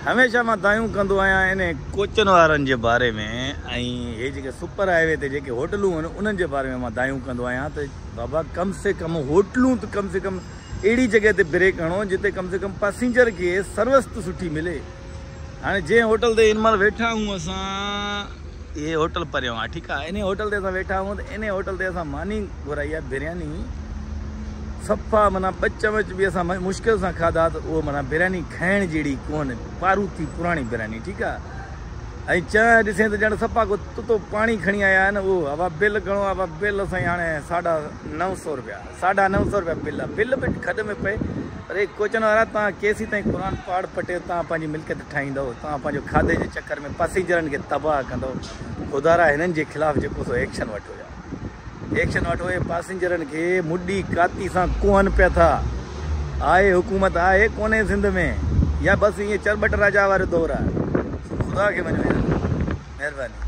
هميشه مان دانهيون ڪندو آهيان انهي ڪوچن وارن جي باري ۾ ۽ هي جيڪي سپر هاء وي تي جيڪي هوٽلون آهن انهن جي باري ۾ مان دانهيون ڪندو آهيان ته بابا ڪم سي ڪم هوٽلون ته ڪم سي ڪم اهڙي جڳهه تي بريڪ هڻو جتي ڪم سي ڪم پاسينجر کي سروس ته سٺي ملي. هاڻي جنهن هوٽل تي هن مهل ويٺا آهيون اسان هي هوٽل پريون آهي ٺيڪ آهي انهي هوٽل تي اسان ويٺا آهيون ته انهي هوٽل تي اسان ماني گهرائي آهي برياني صفا معنيٰ ٻه چمچ به اسان مشڪل سان کاڌا ته اهو معنيٰ برياني کائڻ جهڙي ڪونه پاروٿي پراڻي برياني ٺيڪ آ ۽ چانهه ڏسين ته ڄڻ صفا ڪو تتو پاڻي کڻي آيا آهن اهو ابا بل گهڻو آ ابا بل سائين هاڻي ساڍا 900 روپيا ساڍا 900 روپيا بل آ بل به کڏ ۾ پئي پر هي ڪوچن وارا توهان ڪيسين تائين قرآن پاڙ پٽي توهان پنهنجي ملڪيت ٺاهيندؤ توهان پنهنجو کاڌي جي چڪر ۾ پاسينجرن کي تباهه ڪندؤ خدارا هنن جي خلاف جيڪو سو ايڪشن وٺو يار. ايڪشن وٺو اهي پاسينجرن کي مڏي ڪاتي سان ڪوهن پيا ٿا. آهي حڪومت آهي ڪونهي سنڌ ۾ يا بس ائين چرٻٽ راجا وارو دور آهي. خدا کي مڃو يار. مهرباني.